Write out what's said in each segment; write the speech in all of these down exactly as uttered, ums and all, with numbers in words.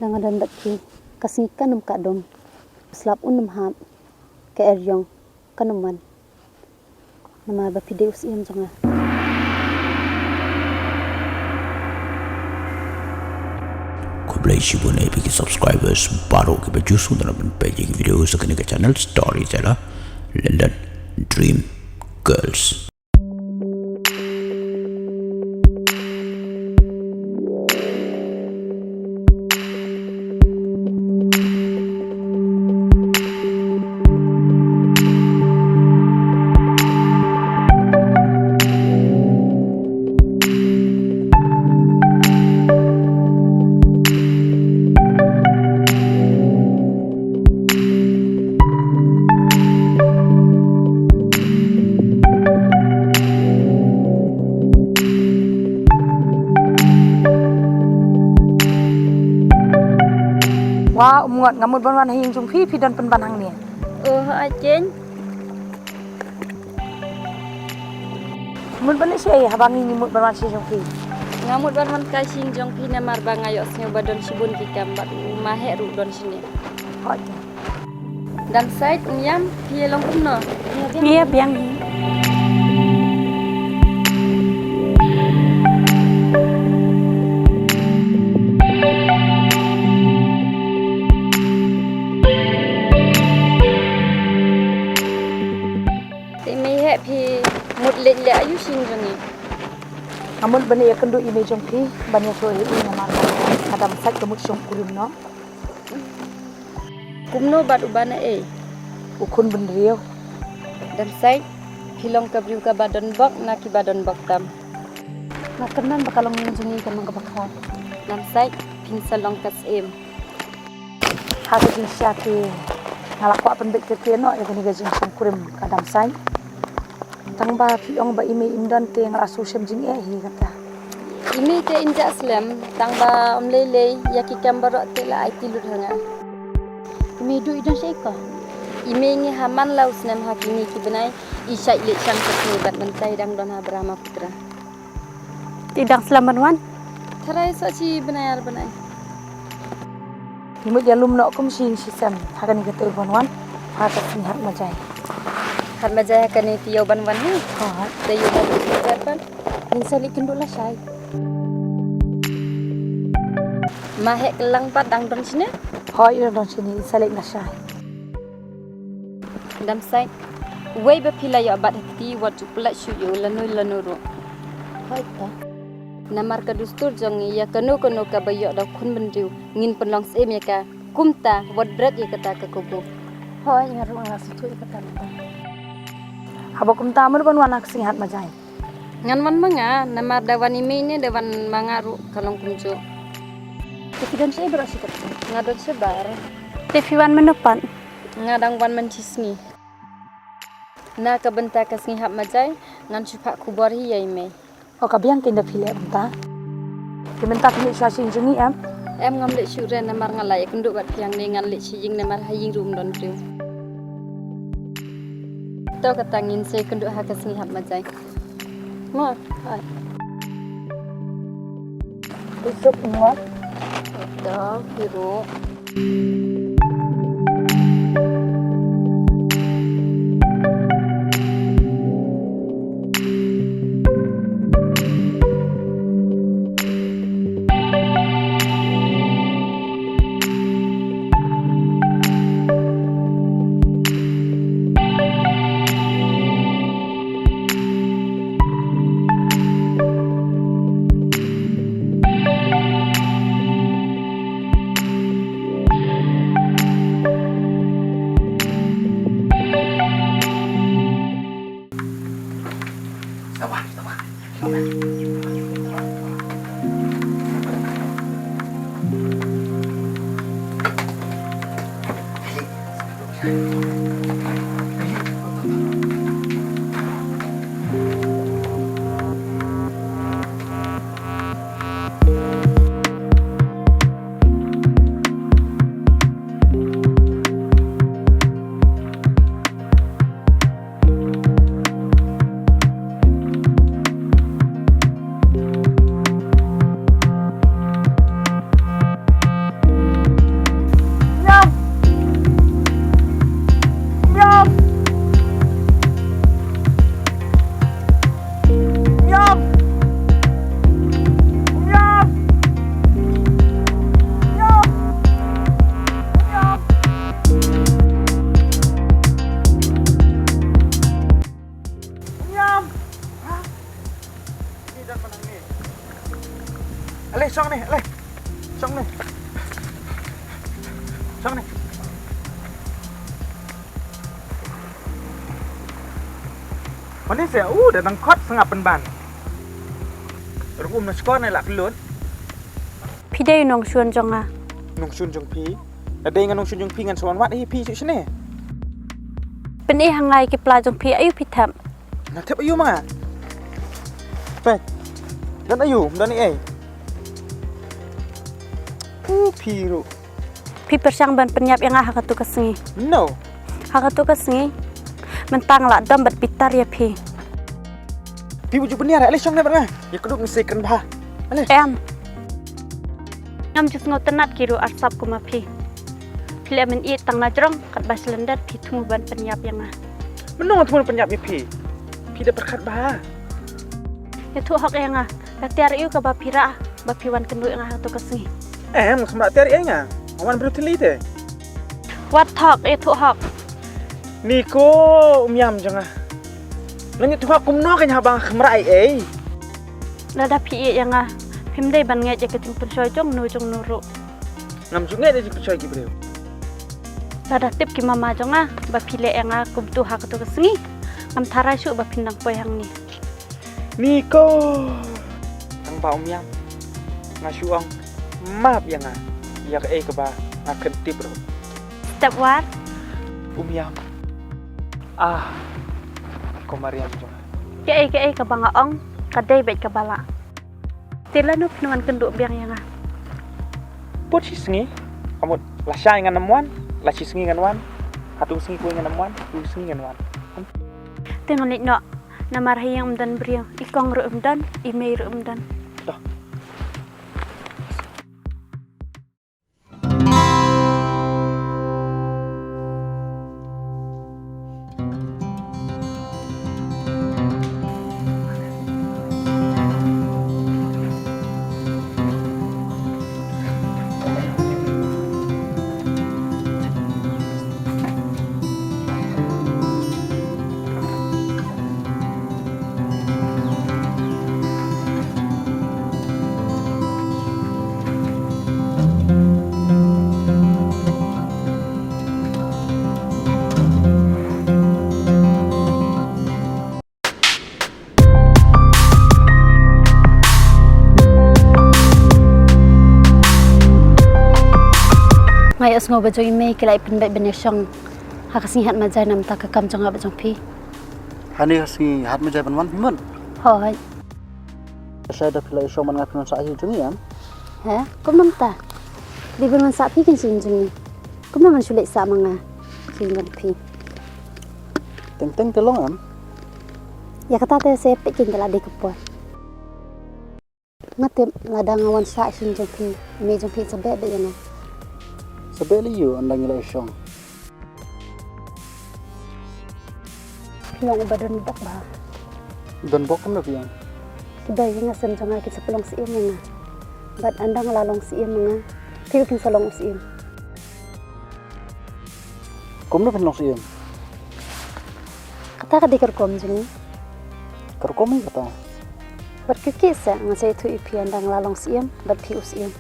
Nga don bad phi, ka sngi kan ym ka dum. Slap un ym hap, ka eriong kan ym wan. Namar ba phi dei u siem jong nga. Khublei shibun ïa phi ki subscribers baroh kiba ju sngewtynnat ban peit ïa ki video sa kane ka channel Storyteller London Dream Girls. Wa, um ngot, nga mut ban wan ha ïing jong phi, phi don pynban hangne. Oh, ha ken. Mut ban leh shi haba ngi mut ban wan sha ïing jong phi. Nga mut ban wan kai sha ïing jong phi namar ba nga ïohsngew ba don shibun ki kam bad u ma heh ruh don shane. Hooid. Dam sait, um ïam, phi ïa long kumno? Ngi ïa biang hi. Te mei heh phi mut leit leh aïu sha ïing jong ngi? Nga mut ban ïakynduh ïa i mei jong phi ban ïathuh ïa i namar nga dam sait ka mut shong kurim noh. Kumno bad uba na ei? U khun bynriew. Dam sait, phi long ka briew kaba don bok na kiba don bok tam? Nga kynmaw ba ka longïing jong ngi ka long kaba khraw. Dam sait, phin sa long ka syiem. Ha ka jingshisha te nga la kwah pynbeit kyrkieh noh ïa kane ka jingshong kurim, ka dam sait. Tang ba phi ong ba i mei im don te nga la shu shem jingeh hi kata. I mei te in jah slem, tang ba ym lei lei ïa ki kam baroh te la aiti lut ha nga. I mei duh i don shaei ko? I mei ngi ha man la u snem ha kine ki bnai i shait leit shang kyrteng bad mynta i dang don ha Brahmaputra. Te i dang slem ban wan? Tharai sa shi bnai ar bnai. Ngi mut ïalum noh kum shi ïing shi sem ha kane ka taïew ban wan ha ka sngi Hat Majai. Hat Majai ha kane taïew ban wan hi. Hooid. Taïew ban wan hi ban. Ngin sa leit kynduh lashai. Ma heh kyllang pat dang don shane? Hooid, dang don shane, ngin sa leit lashai. Dam sait, uwei ba phi la ïoh bat ha kti wat ju pyllait shuh ïa u lano lano ruh. Hooid ta. Namar ka dustur jong ngi ïa kano kano kaba ïoh da u khun bynriew ngin pynlong syiem ïa ka, kumta wat bret ïa kata ka kabu. Hooid, nga ruh nga sngewthuh ïa kata. Haba kumta mut ban wan ha ka sngi Hat Majai? Ngan wan ma nga, namar da wan i mei ne da wan ma nga ruh ka long kumjuh. Te phi don shaei baroh shi kyrteng? Nga don shabar. Te phi wan mynno pat? Nga dang wan mynshisngi. Na ka bynta ka sngi Hat Majai ngan shu phah khubor hi ïa i mei. O, ka biang kein da phi leh mynta. Te mynta phi leit shuwa sha ïing jong ngi em? Em, ngam leit shuh re namar nga la ïakynduh bad phi hangne, ngan leit sha ïing namar ha ïing ruh ym don briew. To kata ngin sa ïakynduh ha ka sngi Hat Majai. Mo, hooid. Isuk mo. To, phi ruh. Shong ne. Mane se u da dang khot sngap pynban. Rukum na skor ne la kelut. Phi dei nongshun jong nga. Nongshun jong phi. Da dei nga nongshun jong phi ngan sa wan wad hi phi shu shne. Pyneh ha nga ïa ki pla jong phi, aïu phi thep? Nga thep aïu ma nga? Peit. Don aïu, don ei ei. U phi ruh. Phi pyrshang ban pynïap ïa nga ha katu ka sngi. No. Ha katu ka sngi. Mynta nga la dom bad bitar ïa phi. Phi bujur bniar, ale shong ne bad nga. Ïa kduk ngi sei kren bha. Ale. Em. Ngam ju sngewtynnat ki ruh arsap kum ma phi. Phi leh mynta tang na jrong katba shlyndet phi thmu ban pynïap ïa nga. Mynno nga thmu ban pynïap ïa phi? Phi da pyrkhat bha. Ïathuh hok ïa nga. Ka tiar aïu kaba phi rah ba phi wan kynduh ïa nga ha katu ka sngi? Em, nga sngewbha tiar aïu nga. Nga wan briew thylli te. Wat thok, ïathuh hok. Ni ko um ïam jong nga. Ngan ïathuh hok kumno kan haba nga khamrah ei ei. Lada phi ïeit ïa nga, phim dei ban ngeit ïa ka jingpynshoi jong no jong no ruh. Ngam ju ngeit ïa jingpynshoi ki briew. Lada tip ki mama jong nga ba phi leh ïa nga kumtu ha katu ka sngi, ngam tharai shuh ba phin nang poi hangne. Ni ko. Tang ba um ïam. Nga shu ong map ïa nga ïa kaei kaba nga kynthih ruh. Step one. Um ïam. Ah. Ko Mariam jong nga. Kaei kaei kaba nga ong ka dei beit kaba lah. Te lano phin wan kynduh biang ïa nga? Put shi sngi. Ka mut lashai ngan ym wan, la shi sngi ngan wan. Hatu sngi kawei ngan ym wan, tu sngi ngan wan. Te ngan leit noh. Namar ha ïing ym don briew, i kong ruh ym don, i mei ruh ym don. Toh. Nga ïohsngew ba jong i mei ki la ïa pynbeit ban ïa shong ha ka sngi hat majai namar ka kam jong nga bad jong phi. Hangne ka sngi hat majai ban wan phi mut? Hooid. Sa da phi la ïa shong ban nga phi wan sah hi jong i em? He, kumno mynta? Dei ban wan sah phi kin shin jong i. Kumno ngan shu leit sah ma nga shin jong phi? Teng teng te long em? Ïa kata te se peit kin da la dei ka por. Nga tip lada nga wan sah shin jong phi, i mei jong phi sa beh beh ïa nga. Sa beh lei ïa u ynda ngi la ïa shong. Phi long uba don bok bha. Don bok kumno phi ong? Kiba ïeng ha sem jong nga ki sa pynlong syiem ïa nga. Bad ynda nga la long syiem ma nga, phi ruh phin sa long u syiem. Kumno phin long syiem? Kata ka dei ka rukom jong ngi. Ka rukom hi kata. Bad kiew kiew sa nga sa ïathuh ïa phi ynda nga la long syiem bad phi u syiem.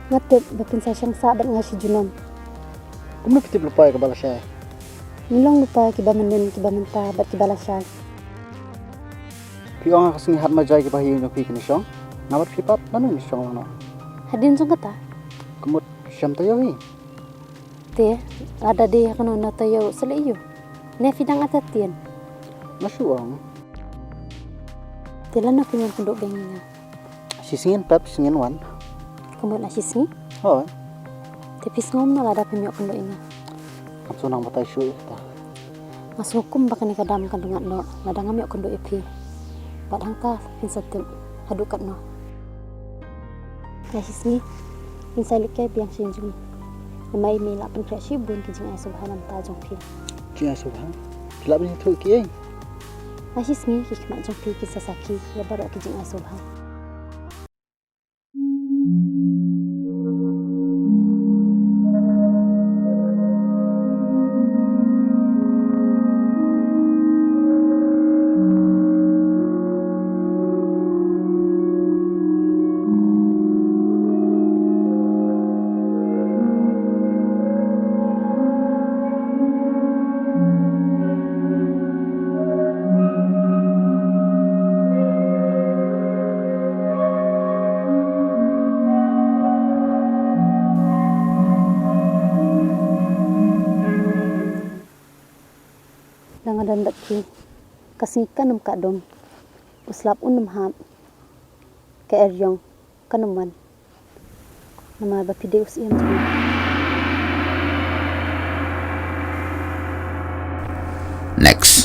Nga tip ba phin sa shong sah bad nga shi junom. Kumno phi tip lypa ïa kaba lashai? Ngi long lypa kiba mynnin, kiba mynta bad kiba lashai. Phi ong ha ka sngi hat majai kiba ha ïing jong phi kin ïa shong. Nga bad phi pat lano ngin ïa shong lang noh? Hadien jong kata. Ka mut shem taïew hi. Te lada dei ha kano na taïew sa leh ïa u. Ne phi dang ata tien. Nga shu ong. Te lano phi wan kynduh biang ïa nga? Shi sngi ngin pep, shi sngi ngin wan. Ka mut na shi sngi? Hooid. Te phi sngew kumno lada phim ïoh kynduh ïa nga? Ngam sngewthuh batai shuh ïa kata. Nga sngew kumba kane ka dam kan rngat noh lada ngam ïoh kynduh ïa phi. Bad hangta phin sa tip haduh katno. Na shi sngi ngin sa leit kai biang sha ïing jong ngi. Namar i mei i la pynkhreh shibun ki jingai sngewbha na bynta jong phi. Jingai sngewbha? Phi lah ban ïathuh kiei? Na shi sngi ki khmat jong phi kin sa sakhi ïa baroh ki jingai sngewbha. Don bad phi, ka sngi kan ym kah dum, u slap un ym hap, ka eriong kan ym wan. Namar ba phi dei u siem jong nga. Next.